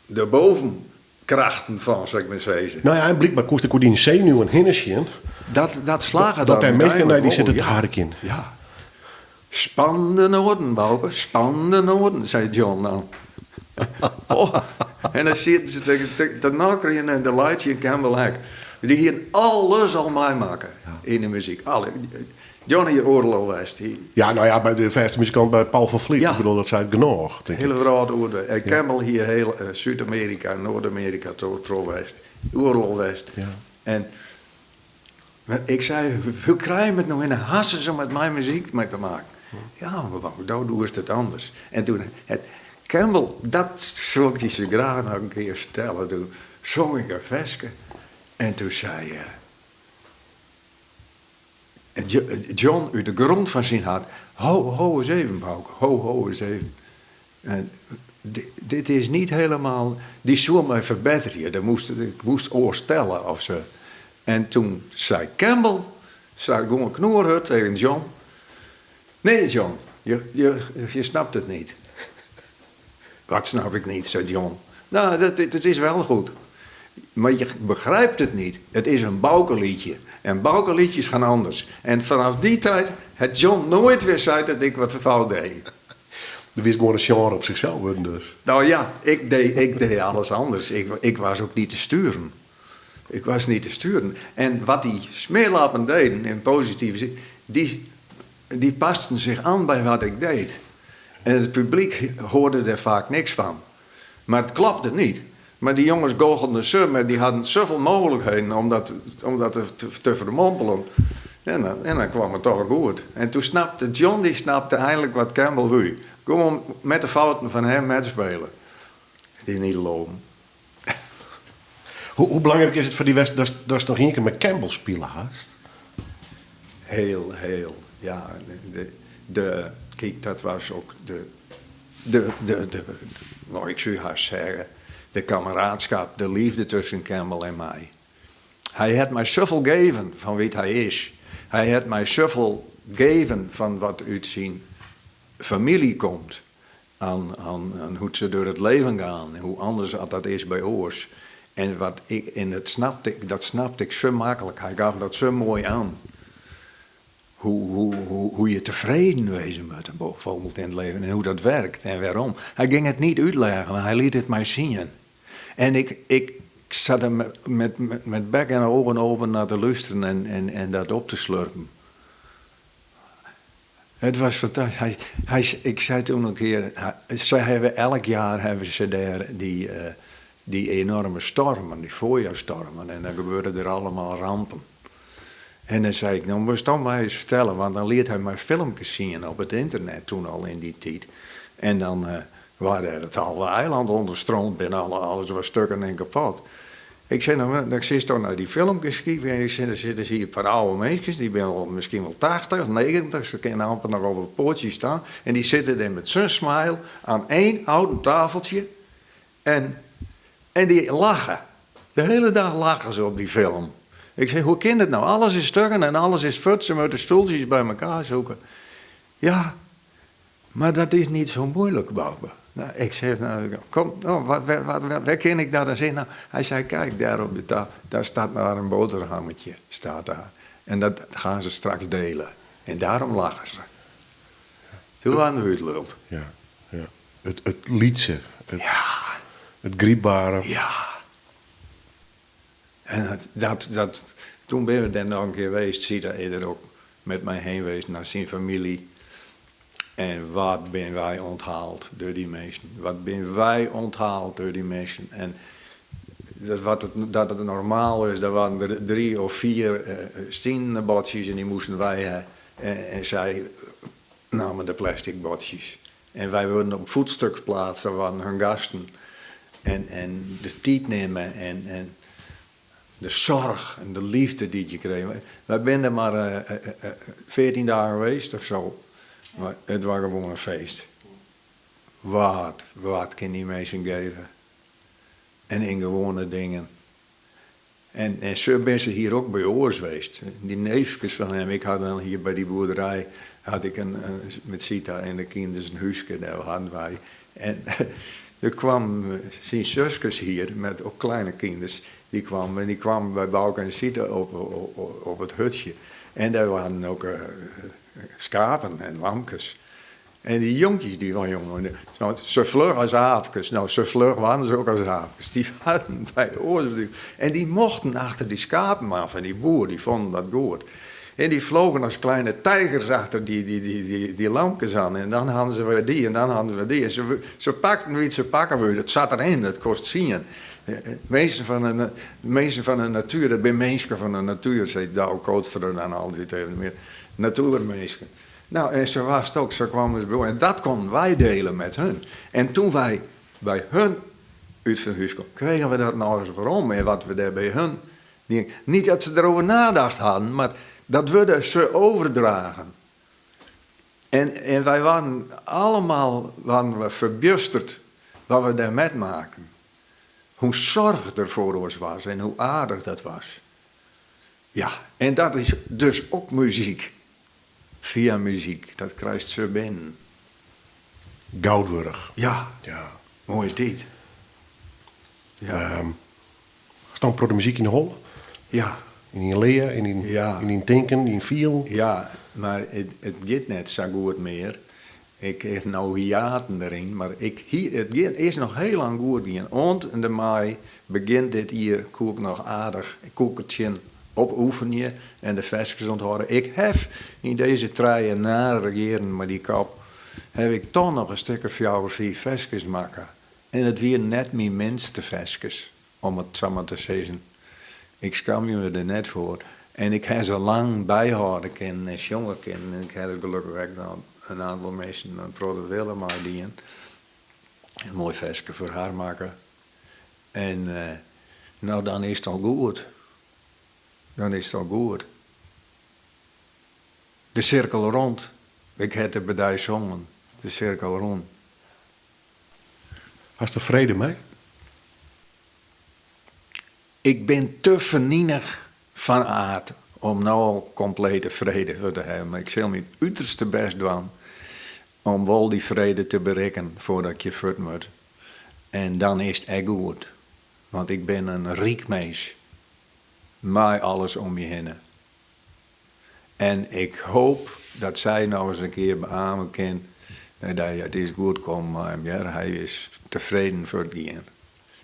de bovenkrachten fan, sil ik mar sizze. No ja, en blykber koest ek oer dyn senuwen hinne sjen. Dat, dat slagge Dat dan dêr minsken nei dy uiteindelijk sitte wol, te harkjen. Ja. Span de noaten, Bauke, span de noaten, sei John dan. Oh, en dan sieten se te, te nokkerjen en te laitsjen Campbell ek. Dy hienen alles al meimakke yn de muzyk. Alle. John hie oeral al west. Hy, Ja, no ja, by de fêste muzikant by Paul van Vliet. Ja. Ik bedoel, dat seit genôch, tink ik. Hiele wrâld oer de. En Campbell hie hiel Súd-Amearika en Noard-Amearika troch west. Oeral west. Ja. En mar ik sei, hoe krije je it no yn 'e harsens om met my muzyk mei te meitsjen? Ja, mar do doest it anders. En toen het Campbell, dat soe ik dy sa graach noch in kear fertelle. Toen song ik in ferske en toen sei John út de grond fan syn hart, ho, ho eens even, Bauke, ho, ho eens even. En dit is niet helemaal. Dy soe my ferbetterje. Dat moast, ik moast oars stelle of sa. En toen sei Campbell, sei gewoan knoerhurd tsjin John. Nee, John, je snapt het niet. Wat snap ik niet, zei John. Nou, dat is wel goed. Maar je begrijpt het niet. Het is een Bauke-liedje. En Bauke-liedjes gaan anders. En vanaf die tijd het John nooit weer zei dat ik wat fout deed. Der wie gewoan in sjenre op sichsels wurden dus. Nou ja, ik deed alles anders. Ik was ook niet te sturen. Ik was niet te sturen. En wat die smeerlappen deden, in positieve zin, die pasten zich aan bij wat ik deed. En het publiek hoorde er vaak niks van. Maar het klopte niet. Maar die jongens goochelden zo, maar die hadden zoveel mogelijkheden om dat te vermompelen. En dan kwam het toch goed. En toen snapte John, die snapte eindelijk wat Campbell wou. Gewoon met de fouten van hem metspelen. Het is niet lopen. Hoe belangryk is it foar dy west datst noch ien kear mei Campbell spile hast? Heel, heel. Ja, kijk, dat was ook de, nou, ik zou haast zeggen, de kameraadschap, de liefde tussen Campbell en mij. Hy hat my soveel geven fan wa't hy is. Hy hat my soveel geven fan wat út syn famylje komt. Oan hoe't se troch it leven gean. Hoe anders dat is by oars. En, wat ik, en dat snapte ik, dat snapte ik sa maklik. Hy joech dat sa moai oan. Hoe, hoe, hoe, hoe je tevreden wezen moet bijvoorbeeld in het leven en hoe dat werkt en waarom. Hij ging het niet uitleggen, maar hij liet het mij zien. En ik, ik zat er met, met, met, met bek en ogen open naar te luisteren en, en, en dat op te slurpen. Het was fantastisch. Hij, hij, ik zei toen een keer, hij, zij hebben, elk jaar hebben ze daar die, uh, die enorme stormen, die voorjaarsstormen. En dan gebeuren er allemaal rampen. En dan zei ik, nou moest toch maar eens vertellen, want dan liet hij mij filmpjes zien op het internet toen al in die tijd. En dan uh, waren het halve eiland onderstroomd en alle, alles was stukken en kapot. Ik zei, nou, dan zit toch naar die filmpjes kijken en ik zei, er zitten hier een paar oude mensen, die zijn al misschien wel 80, 90, ze kunnen amper nog op het poortje staan. En die zitten daar met zo'n smile aan één houten tafeltje en, en die lachen. De hele dag lachen ze op die film. Ik zeg, hoe kan het nou? Alles is stukken en alles is fut. Ze moeten stoeltjes bij elkaar zoeken. Ja, maar dat is niet zo moeilijk, Bouke. Nou, ik zeg, nou, kom, oh, wat, wat, wat, wat, waar ken ik dat dan zeggen? Nou, hij zei, kijk, daar op de tafel, daar staat nou een boterhammetje, staat daar. En dat gaan ze straks delen. En daarom lachen ze. Toen waren we het lult. Ja, ja. Het, het liedse. Het, ja. Het griepbare. Ja. En dat, dat, dat, toen ben we daar nog een keer geweest, zie dat er ook met mij heen geweest naar zijn familie. En wat ben wij onthaald door die mensen? Wat ben wij onthaald door die mensen? En dat, wat het, dat het normaal is, daar waren er drie of vier uh, stenen bordjes en die moesten wij uh, en, en zij namen de plastic bordjes. En wij werden op voetstuk geplaatst, dat waren hun gasten. En, en de tijd nemen en, en de zorg en de liefde die je kreeg. Wij zijn er maar 14 dagen geweest of zo. Maar het was gewoon een feest. Wat, wat kan die mensen geven? En in gewone dingen. En, en zo ben ze hier ook bij oors geweest. Die neefjes van hem, ik had dan hier bij die boerderij, had ik een, een met Sita en de kinderen een huisje, daar hadden wij. En er kwam zijn zusjes hier, met ook kleine kinderen, die kwamen, en die kwamen bij Bouke en Sita op, op, op het hutje. En daar waren ook uh, schapen en lamkes. En die jonkjes die waren jong, zo vlug als aapjes. Nou, zo vlug waren ze ook als aapjes. Die waren bij oren. En die mochten achter die schapen af. En die boer, die vonden dat goed. En die vlogen als kleine tijgers achter die, die, die, die, die lampjes aan. En dan hadden ze weer die en dan hadden we die. En ze, ze pakten wie ze pakken wilden. Het zat erin, dat kost zien. Mensen van de, mensen van de natuur, dat ben mensen van de natuur, zei Douwe Kootstra dan altijd even meer. Natuurmensen. Nou, en zo was het ook, zo kwamen ze bij En dat konden wij delen met hun. En toen wij bij hun uit van huis kwamen, kregen we dat nog eens waarom en wat we daar bij hun. Niet dat ze erover nadacht hadden, maar dat wilden ze overdragen. En, en wij waren allemaal waren we verbusterd wat we daar met maken. Hoe zorg er voor ons was en hoe aardig dat was. Ja, en dat is dus ook muziek. Via muziek, dat krijgt ze binnen. Goudwurg. Ja. Ja. Mooi is dit. Ja. Um, staan pro de muziek in de hol? Ja. In je leer, in je, ja. in je denken, in je feel. Ja, maar het, het gaat net zo goed meer. Ik heb nou hiaten erin, maar ik, hier, het is nog heel lang goed gaan. Want in de mei begint dit hier koek nog aardig. Koekertje op oefenen en de versjes onthouden. Ik heb in deze treien na regeren met die kop, heb ik toch nog een stuk of vier of vier versjes maken. En het weer net mijn minste versjes, om het zo maar te zeggen. Ik schaam me er net voor. En ik heb ze lang bijhouden kunnen en jongen kunnen. En ik heb er gelukkig ook nog een aantal mensen een protte willen maar die een mooi versje voor haar maken. En uh, nou, dan is het al goed. Dan is het al goed. De cirkel rond. Ik heb het bij zongen. De cirkel rond. Hast er vrede mee? Ik ben te vernienig van aard om nou al complete vrede voor te hebben. Maar ik zal mijn uiterste best doen om wel die vrede te bereiken voordat ik je voort moet. En dan is het echt goed. Want ik ben een riek mens. Maai alles om je heen. En ik hoop dat sy noch ris in kear beame kin dat it is goed kommen mei him, hear. Hy is tefreden fuortgien.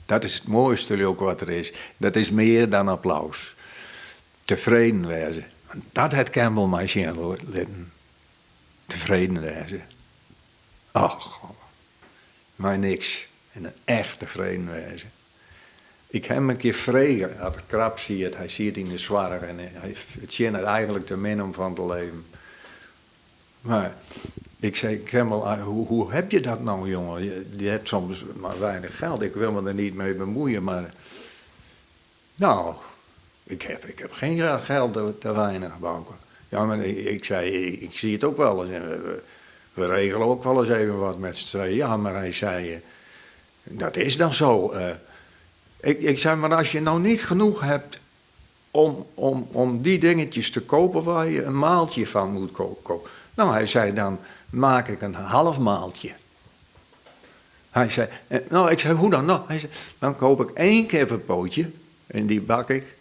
Dat is it moaiste leau ik wat der is. Dat is mear dan applaus. Tefreden wêze. Want dat hat Campbell my sjen litten. Tefreden wêze. Och, mei niks. En dan echt tefreden wêze. Ik ha him in kear frege, at er krap siet, hy siet yn de soarch en hy fertsjinne eigenlik te min om fan te leven. Mar ik sei, Campbell, hoe heb je dat nou, jongen? Je hebt soms maar weinig geld. Ik wil me er niet mee bemoeien, maar nou, ik heb geen geld te weinig, Bouke. Ja, maar ik zei, ik zie het ook wel eens. En we regelen ook wel eens even wat met z'n tweeën. Ja, maar hij zei, dat is dan zo. Ik zei, maar als je nou niet genoeg hebt om die dingetjes te kopen waar je een maaltje van moet kopen. Nou, hij zei, dan maak ik een half maaltje. Hij zei, nou, ik zei, hoe dan? Nou, hij zei, dan koop ik 1 kippenpootje en die bak ik.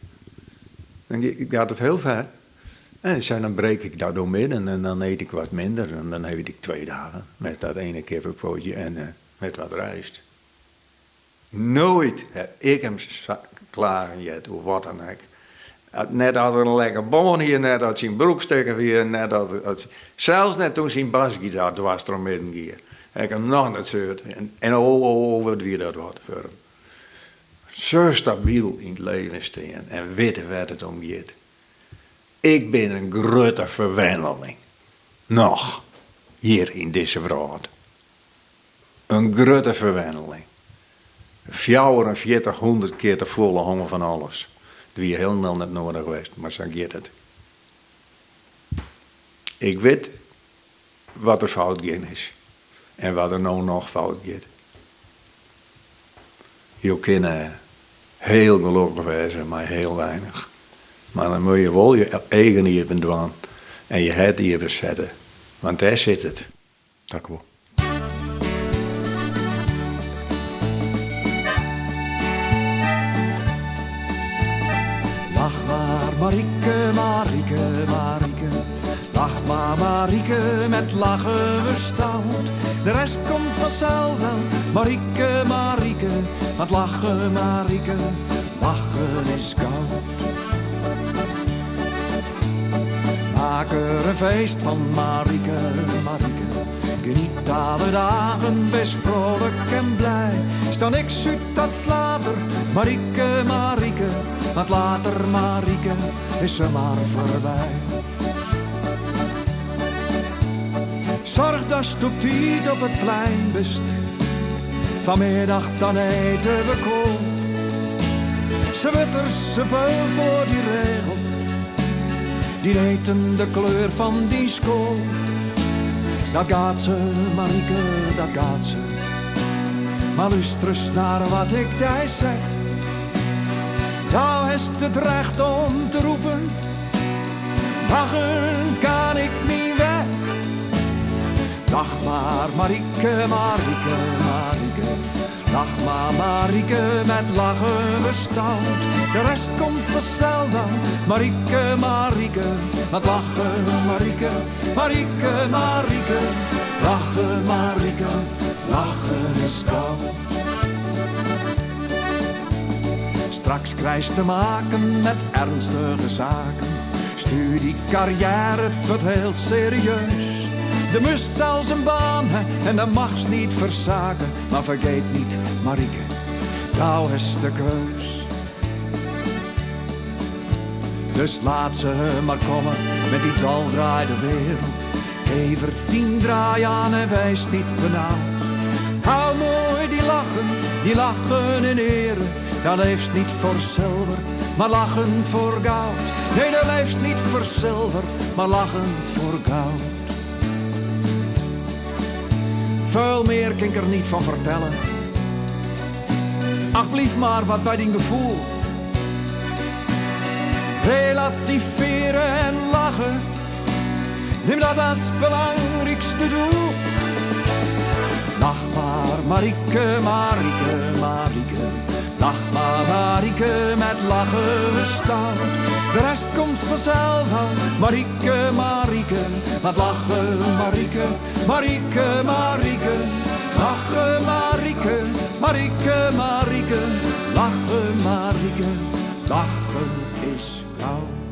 En die gaat het heel ver. En hij zei, dan breek ik dat door midden en dan eet ik wat minder. En dan heb ik 2 dagen met dat ene kippenpootje en met wat rijst. Nooit heb ik hem klagen jet, of wat dan ook. Net had er een lekker bon hier, net had zijn broek steken weer, net had, had, zelfs net toen zijn basgitaar dwars door midden ging. Heb ik hem nog net zeurt. En oh, oh, oh, wat wie dat wat voor hem. Zo stabiel in het leven staan en weten waar het om gaat. Ik ben een grote verwenneling. Nog, hier in deze wereld. Een grote verwenneling. 4400 keer te volle honger van alles. Dat wie helemaal net nodig geweest, maar zo gaat het. Ik weet wat er fout gaan is. En wat er nou nog fout gaat. Je kunt heel gelukkig wezen, maar heel weinig. Maar dan moet je wel je eigen even doen en je het even zetten. Want daar zit het. Dank u wel. Lach maar, Marieke, Marieke, Marieke. Lach maar, Marieke, met lachen we stout. De rest komt vanzelf wel, Marieke, Marieke. Want lachen, Marieke, lachen is koud. Maak er een feest van, Marieke, Marieke. Geniet alle dagen, wees vrolijk en blij. Sta niks uit dat later, Marieke, Marieke. Want later, Marieke, is ze maar voorbij. Zorg dat je op tijd op het plein bent. Vanmiddag dan eten we kool. Ze wordt er zoveel voor die regel. Die eten de kleur van die school. Dat gaat ze, Marieke, dat gaat ze. Maar luister eens naar wat ik daar zeg. Nou is het recht om te roepen. Lachend kan ik niet weg. Dag maar, Marieke, Marieke, Marieke. Lach maar, Marieke, met lachen we stout. De rest komt vanzelf wel, Marieke, Marieke. Met lachen, Marieke, Marieke, Marieke. Lachen, Marieke, lachen is koud. Straks krijg je te maken met ernstige zaken. Studie, carrière, het wordt heel serieus. De must zelfs een baan hè, en dat mag ze niet verzaken. Maar vergeet niet, Marieke, nou is de keus. Dus laat ze maar komen met die doldraaide wereld. Geef er 10 draai aan en wees niet benauwd. Hou mooi die lachen, die lachen in ere. Dan leeft niet voor zilver, maar lachend voor goud. Nee, dan leeft niet voor zilver, maar lachend voor goud. Veel meer kan ik er niet van vertellen. Ach, blief maar wat bij die gevoel. Relativeren en lachen, neem dat als belangrijkste doel. Lach maar, Marieke, Marieke, Marieke. Lach maar Marieke, met lachen we stout. De rest komt vanzelf al, Marieke, Marieke. Want lachen, Marieke, Marieke, Marieke. Lachen, Marieke, Marieke, Marieke. Lachen, Marieke, lachen is koud.